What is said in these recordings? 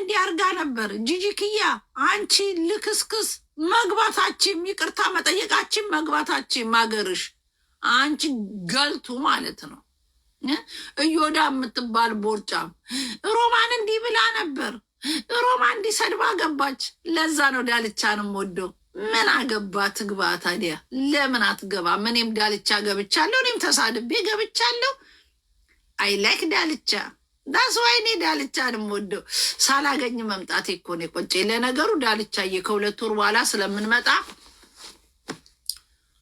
እንዲያርጋ ነበር። ጂጂክያ አንቺ ልክስክስ መግባታችን ይቅርታ መጠየቃችን መግባታችን ማገርሽ አንቺ ገልቱ ማለት ነው። እዮዳ የምትባል ቦርጫም ሮማን እንዲህ ብላ ነበር። ሮማን እንዲህ ሰድባ ገባች። ለዛ ነው ዳልቻንም ወደው ምን አገባ ትግባ። ታዲያ ለምን አትገባም? እኔም ዳልቻ ገብቻለሁ። እኔም ተሳድቤ ገብቻለሁ። I like ዳልቻ፣ that's why እኔ ዳልቻንም ወደው ሳላገኝ መምጣቴ እኮ ነው የቆጨኝ። ለነገሩ ዳልቻዬ ከ2 ወር በኋላ ስለምንመጣ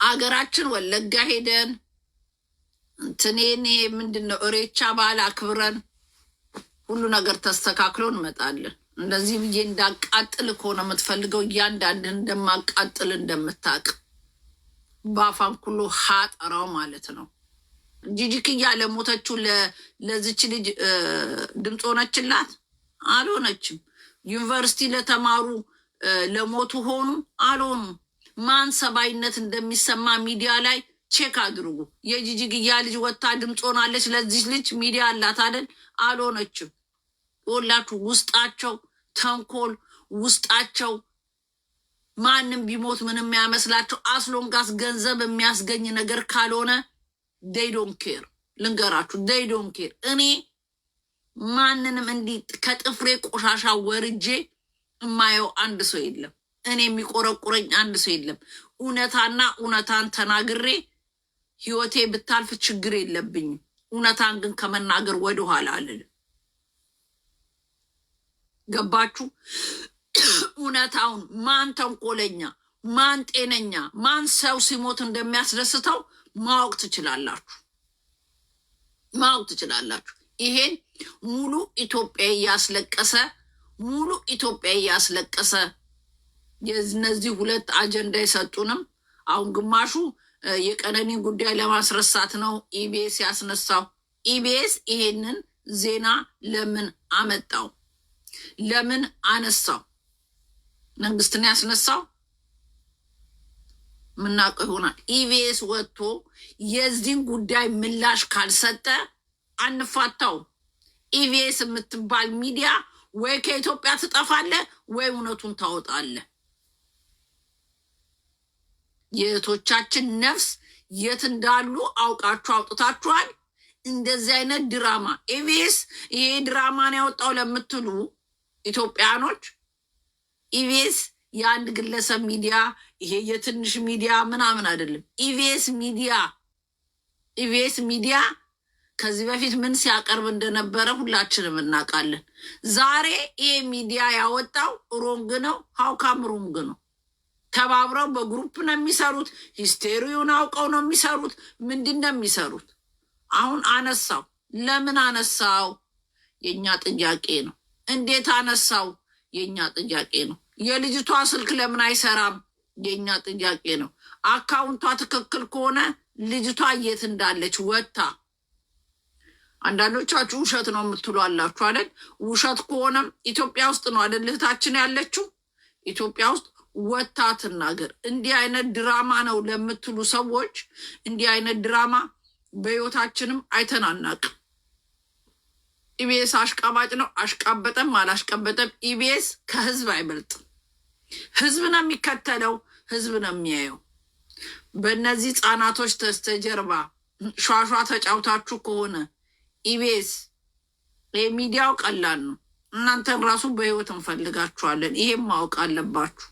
አገራችን ወለጋ ሄደን እንትኔን ምንድን ነው እሬቻ በዓል አክብረን ሁሉ ነገር ተስተካክሎ እንመጣለን። እንደዚህ ብዬ እንዳቃጥል ከሆነ የምትፈልገው እያንዳንድ እንደማቃጥል እንደምታቅ ባፋን ኩሉ ሀጠራው ማለት ነው። ጂጂክያ ለሞተችው ለዚች ልጅ ድምፅ ሆነችላት? አልሆነችም። ዩኒቨርሲቲ ለተማሩ ለሞቱ ሆኑ? አልሆኑ። ማን ሰብአዊነት እንደሚሰማ ሚዲያ ላይ check አድርጉ። የጂጂግያ ልጅ ወታ ድምፅ ሆናለች ለዚች ልጅ፣ ሚዲያ አላት አይደል? አልሆነችም። ወላችሁ ውስጣቸው ተንኮል ውስጣቸው ማንም ቢሞት ምንም ያመስላቸው as long as ገንዘብ የሚያስገኝ ነገር ካልሆነ they don't care። ልንገራችሁ፣ they don't care። እኔ ማንንም እንዲህ ከጥፍሬ ቆሻሻ ወርጄ የማየው አንድ ሰው የለም። እኔ የሚቆረቁረኝ አንድ ሰው የለም። እውነታና እውነታን ተናግሬ ህይወቴ ብታልፍ ችግር የለብኝም። እውነታን ግን ከመናገር ወደኋላ አልልም። ገባችሁ? እውነታውን ማን ተንኮለኛ፣ ማን ጤነኛ፣ ማን ሰው ሲሞት እንደሚያስደስተው ማወቅ ትችላላችሁ፣ ማወቅ ትችላላችሁ። ይሄን ሙሉ ኢትዮጵያ እያስለቀሰ፣ ሙሉ ኢትዮጵያ እያስለቀሰ የእነዚህ ሁለት አጀንዳ የሰጡንም አሁን ግማሹ የቀነኒን ጉዳይ ለማስረሳት ነው ኢቢኤስ ያስነሳው። ኢቢኤስ ይሄንን ዜና ለምን አመጣው? ለምን አነሳው? መንግስትን ያስነሳው ምናውቀው ይሆናል። ኢቢኤስ ወጥቶ የዚህን ጉዳይ ምላሽ ካልሰጠ አንፋታው። ኢቢኤስ የምትባል ሚዲያ ወይ ከኢትዮጵያ ትጠፋለህ ወይ እውነቱን ታወጣለህ። የእህቶቻችን ነፍስ የት እንዳሉ አውቃችሁ አውጥታችኋል። እንደዚህ አይነት ድራማ ኢቢኤስ ይሄ ድራማን ያወጣው ለምትሉ ኢትዮጵያኖች፣ ኢቢኤስ የአንድ ግለሰብ ሚዲያ፣ ይሄ የትንሽ ሚዲያ ምናምን አይደለም። ኢቢኤስ ሚዲያ፣ ኢቢኤስ ሚዲያ ከዚህ በፊት ምን ሲያቀርብ እንደነበረ ሁላችንም እናውቃለን። ዛሬ ይሄ ሚዲያ ያወጣው wrong ነው። How come wrong ነው? ተባብረው በ group ነው የሚሰሩት። History ውን አውቀው ነው የሚሰሩት። ምንድን ነው የሚሰሩት? አሁን አነሳው። ለምን አነሳው? የእኛ ጥያቄ ነው። እንዴት አነሳው? የእኛ ጥያቄ ነው። የልጅቷ ስልክ ለምን አይሰራም? የእኛ ጥያቄ ነው። Account ቷ ትክክል ከሆነ ልጅቷ የት እንዳለች ወጥታ፣ አንዳንዶቻችሁ ውሸት ነው የምትሉ አላችሁ አይደል? ውሸት ከሆነም ኢትዮጵያ ውስጥ ነው አይደል እህታችን ያለችው? ኢትዮጵያ ውስጥ ወጥታ ትናገር። እንዲህ አይነት ድራማ ነው ለምትሉ ሰዎች እንዲህ አይነት ድራማ በህይወታችንም አይተን አናውቅም። ኢቢኤስ አሽቃባጭ ነው። አሽቃበጠም አላሽቀበጠም ኢቢኤስ ከህዝብ አይበልጥም። ህዝብ ነው የሚከተለው፣ ህዝብ ነው የሚያየው። በእነዚህ ህጻናቶች ተስተጀርባ ሿሿ ተጫውታችሁ ከሆነ ኢቢኤስ የሚዲያው ቀላል ነው። እናንተን ራሱ በህይወት እንፈልጋችኋለን። ይሄም ማወቅ አለባችሁ።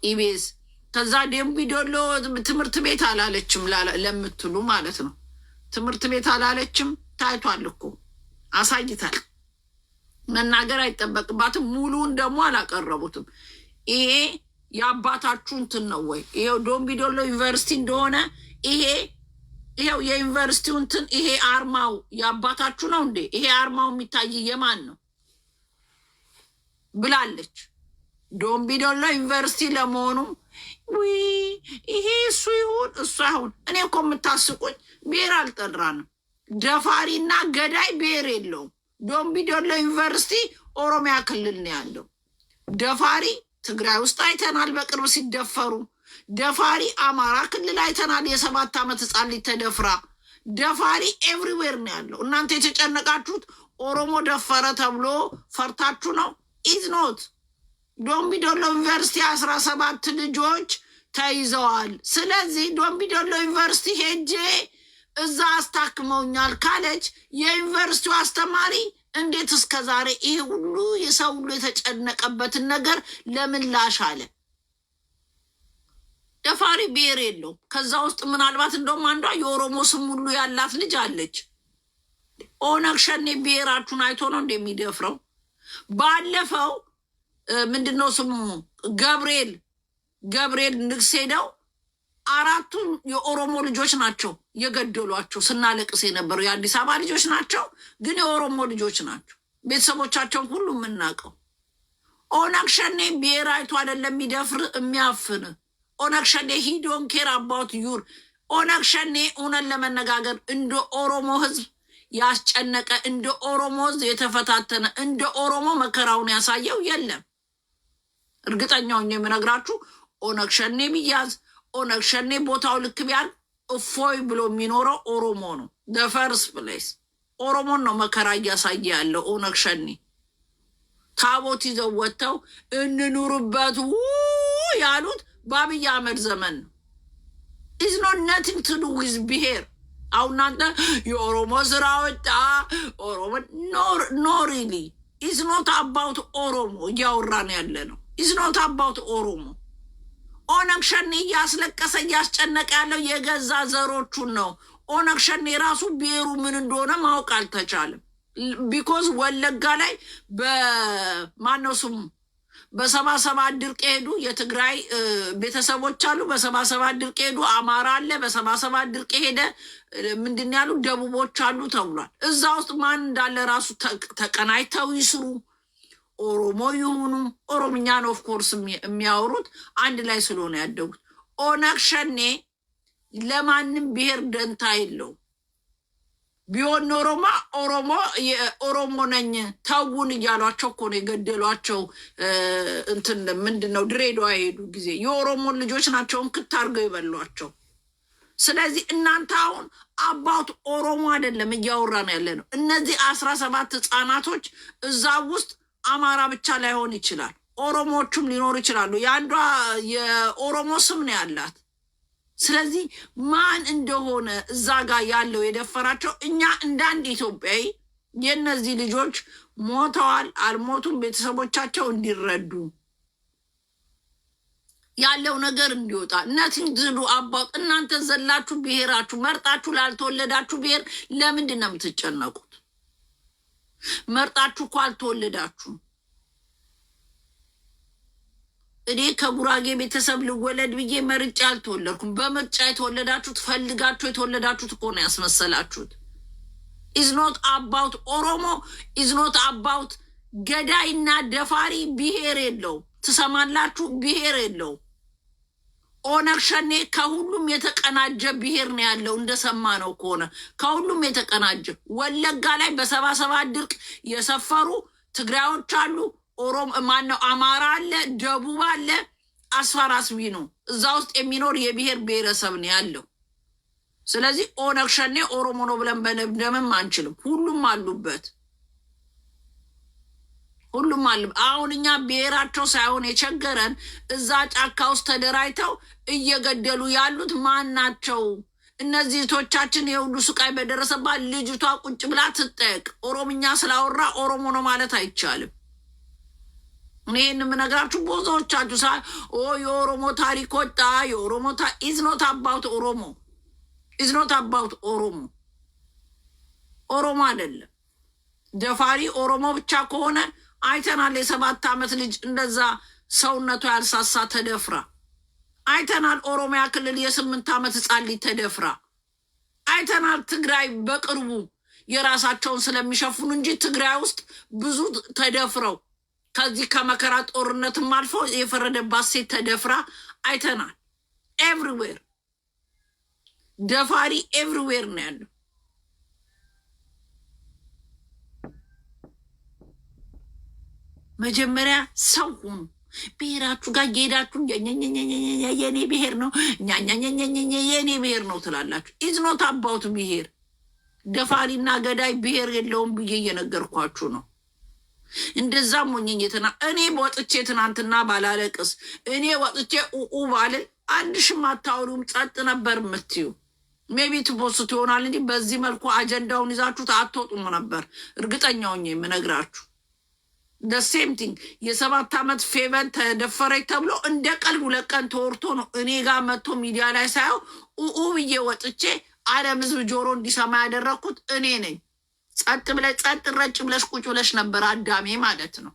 ኢቢኤስ ከዛ ደምቢዶሎ ትምህርት ቤት አላለችም ለምትሉ ማለት ነው። ትምህርት ቤት አላለችም፣ ታይቷል እኮ፣ አሳይታል። መናገር አይጠበቅባትም። ሙሉውን ደግሞ አላቀረቡትም። ይሄ የአባታችሁ እንትን ነው ወይ? ይሄው ዶምቢዶሎ ዩኒቨርሲቲ እንደሆነ ይሄ ይሄው የዩኒቨርሲቲው እንትን፣ ይሄ አርማው የአባታችሁ ነው እንዴ? ይሄ አርማው የሚታይ የማን ነው ብላለች። ዶምቢዶሎ ዩኒቨርሲቲ ለመሆኑ ዊ ይሄ እሱ ይሁን እሱ አይሁን፣ እኔ እኮ የምታስቁኝ ብሔር አልጠራንም። ደፋሪና ገዳይ ብሔር የለውም። ዶምቢዶሎ ዩኒቨርሲቲ ኦሮሚያ ክልል ነው ያለው። ደፋሪ ትግራይ ውስጥ አይተናል በቅርብ ሲደፈሩ። ደፋሪ አማራ ክልል አይተናል። የ7 ዓመት ህፃን ልጅ ተደፍራ። ደፋሪ everywhere ነው ያለው። እናንተ የተጨነቃችሁት ኦሮሞ ደፈረ ተብሎ ፈርታችሁ ነው። Is not። ዶምቢዶሎ ዩኒቨርሲቲ 17 ልጆች ተይዘዋል። ስለዚህ ዶምቢዶሎ ዩኒቨርሲቲ ሄጄ እዛ አስታክመውኛል ካለች የዩኒቨርሲቲው አስተማሪ እንዴት እስከ ዛሬ ይሄ ሁሉ የሰው ሁሉ የተጨነቀበትን ነገር ለምን ላሽ አለ? ደፋሪ ብሔር የለውም። ከዛ ውስጥ ምናልባት እንደውም አንዷ የኦሮሞ ስም ሁሉ ያላት ልጅ አለች። ኦነግ ሸኔ ብሔራችሁን አይቶ ነው እንደሚደፍረው። ባለፈው ምንድነው ስሙ ገብርኤል ንግስ ሄደው አራቱን የኦሮሞ ልጆች ናቸው የገደሏቸው። ስናለቅስ የነበሩ የአዲስ አበባ ልጆች ናቸው፣ ግን የኦሮሞ ልጆች ናቸው። ቤተሰቦቻቸውን ሁሉ የምናውቀው። ኦነግ ሸኔ ብሔር አይቶ አይደለም የሚደፍር የሚያፍን። ኦነግ ሸኔ he don't care about your ኦነግ ሸኔ እውነት ለመነጋገር እንደ ኦሮሞ ሕዝብ ያስጨነቀ፣ እንደ ኦሮሞ ሕዝብ የተፈታተነ፣ እንደ ኦሮሞ መከራውን ያሳየው የለም። እርግጠኛ ሆኜ የምነግራችሁ ኦነግ ሸኔ ቢያዝ፣ ኦነግ ሸኔ ቦታው ልክ ቢያል እፎይ ብሎ የሚኖረው ኦሮሞ ነው። The first place ኦሮሞን ነው መከራ እያሳየ ያለው ኦነግ ሸኔ። ታቦት ይዘው ወጥተው እንኑርበት ው ያሉት በአብይ አህመድ ዘመን ነው። Is not nothing to do with ብሄር። አሁን እናንተ የኦሮሞ ስራ ወጣ ኦሮሞ፣ no, really, is not about ኦሮሞ እያወራን ያለ ነው። Is not about ኦሮሞ። ኦነግ ሸኔ እያስለቀሰ እያስጨነቀ ያለው የገዛ ዘሮቹን ነው። ኦነግ ሸኔ ራሱ ብሔሩ ምን እንደሆነ ማወቅ አልተቻለም። Because ወለጋ ላይ በማነው ስሙ በ77 ድርቅ የሄዱ የትግራይ ቤተሰቦች አሉ። በ77 ድርቅ የሄዱ አማራ አለ። በ77 ድርቅ የሄደ ምንድን ያሉ ደቡቦች አሉ ተብሏል። እዛ ውስጥ ማን እንዳለ ራሱ ተቀናጅተው ይስሩ፣ ኦሮሞ ይሁኑ፣ ኦሮምኛን of course የሚያወሩት አንድ ላይ ስለሆነ ያደጉት። ኦነግ ሸኔ ለማንም ብሔር ደንታ የለውም። ቢሆን ኖሮማ ኦሮሞ ኦሮሞ ነኝ ተውን እያሏቸው እኮ ነው የገደሏቸው። እንትን ምንድን ነው ድሬዳዋ የሄዱ ጊዜ የኦሮሞን ልጆች ናቸው እንክት አድርገው የበሏቸው። ስለዚህ እናንተ አሁን about ኦሮሞ አይደለም እያወራን ያለ ነው። እነዚህ 17 ህጻናቶች እዛ ውስጥ አማራ ብቻ ላይሆን ይችላል፣ ኦሮሞዎቹም ሊኖሩ ይችላሉ። የአንዷ የኦሮሞ ስም ነው ያላት። ስለዚህ ማን እንደሆነ እዛ ጋር ያለው የደፈራቸው እኛ እንደ አንድ ኢትዮጵያዊ የእነዚህ ልጆች ሞተዋል አልሞቱም ቤተሰቦቻቸው እንዲረዱ፣ ያለው ነገር እንዲወጣ nothing to do about እናንተ ዘላችሁ ብሔራችሁ መርጣችሁ ላልተወለዳችሁ ብሔር ለምንድን ነው የምትጨነቁት? መርጣችሁ እኮ አልተወለዳችሁም። እኔ ከጉራጌ ቤተሰብ ልወለድ ብዬ መርጬ አልተወለድኩም። በምርጫ የተወለዳችሁት ፈልጋችሁ የተወለዳችሁት እኮ ነው ያስመሰላችሁት። Is not about ኦሮሞ፣ is not about ገዳይና ደፋሪ ብሔር የለውም። ትሰማላችሁ? ብሔር የለውም። ኦነግ ሸኔ ከሁሉም የተቀናጀ ብሔር ነው ያለው። እንደሰማ ነው ከሆነ ከሁሉም የተቀናጀ ወለጋ ላይ በ77 ድርቅ የሰፈሩ ትግራዮች አሉ። ኦሮሞ ማነው? አማራ አለ፣ ደቡብ አለ። አስፈራስቢ ነው እዛ ውስጥ የሚኖር የብሔር ብሔረሰብ ነው ያለው። ስለዚህ ኦነግ ሸኔ ኦሮሞ ነው ብለን መደምደምም አንችልም። ሁሉም አሉበት። ሁሉም አለ። አሁን እኛ ብሔራቸው ሳይሆን የቸገረን እዛ ጫካ ውስጥ ተደራጅተው እየገደሉ ያሉት ማን ናቸው? እነዚህ እህቶቻችን የሁሉ ስቃይ በደረሰባት ልጅቷ ቁጭ ብላ ትጠየቅ። ኦሮምኛ ስላወራ ኦሮሞ ነው ማለት አይቻልም። እኔ ይህን የምነግራችሁ ብዙዎቻችሁ ሳ ኦ የኦሮሞ ታሪክ ወጣ፣ የኦሮሞ is not about ኦሮሞ፣ is not about ኦሮሞ። ኦሮሞ አይደለም ደፋሪ። ኦሮሞ ብቻ ከሆነ አይተናል። የ7 ዓመት ልጅ እንደዛ ሰውነቱ ያልሳሳ ተደፍራ አይተናል። ኦሮሚያ ክልል የ8 ዓመት ህፃን ልጅ ተደፍራ አይተናል። ትግራይ በቅርቡ የራሳቸውን ስለሚሸፍኑ እንጂ ትግራይ ውስጥ ብዙ ተደፍረው ከዚህ ከመከራ ጦርነትም አልፎ የፈረደባት ሴት ተደፍራ አይተናል። Everywhere ደፋሪ everywhere ነው ያለው። መጀመሪያ ሰው ሁኑ። ብሔራችሁ ጋር እየሄዳችሁ የኔ ብሔር ነው፣ የኔ ብሔር ነው ትላላችሁ። It's not about ብሔር። ደፋሪና ገዳይ ብሔር የለውም ብዬ እየነገርኳችሁ ነው። እንደዛም ሞኝኝ እኔ ወጥቼ ትናንትና ባላለቅስ፣ እኔ ወጥቼ ኡኡ ባልል አንድ ሽም አታወሪውም፣ ጸጥ ነበር የምትዩ። Maybe ት post ይሆናል እንጂ በዚህ መልኩ አጀንዳውን ይዛችሁት አትወጡም ነበር። እርግጠኛ ሆኜ የምነግራችሁ the same thing የ7 ዓመት ፌቨን ተደፈረች ተብሎ እንደ ቀልድ 2 ቀን ተወርቶ ነው እኔ ጋር መጥቶ ሚዲያ ላይ ሳየው ኡኡ ብዬ ወጥቼ ዓለም ሕዝብ ጆሮ እንዲሰማ ያደረግኩት እኔ ነኝ። ጸጥ ብለሽ፣ ጸጥ ረጭ ብለሽ ቁጭ ብለሽ ነበር አዳሜ ማለት ነው።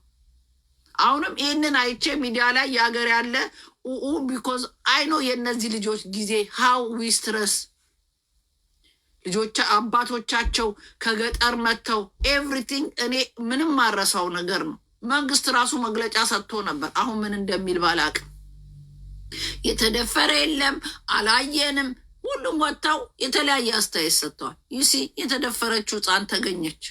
አሁንም ይህንን አይቼ ሚዲያ ላይ የሀገር ያለ ኡኡ because I know የእነዚህ ልጆች ጊዜ how we stress፣ ልጆች አባቶቻቸው ከገጠር መጥተው everything እኔ ምንም ማረሳው ነገር ነው። መንግስት ራሱ መግለጫ ሰጥቶ ነበር። አሁን ምን እንደሚል ባላቅም የተደፈረ የለም፣ አላየንም። ሁሉም ወጥተው የተለያየ አስተያየት ሰጥተዋል። You see፣ የተደፈረችው ሕፃን ተገኘች።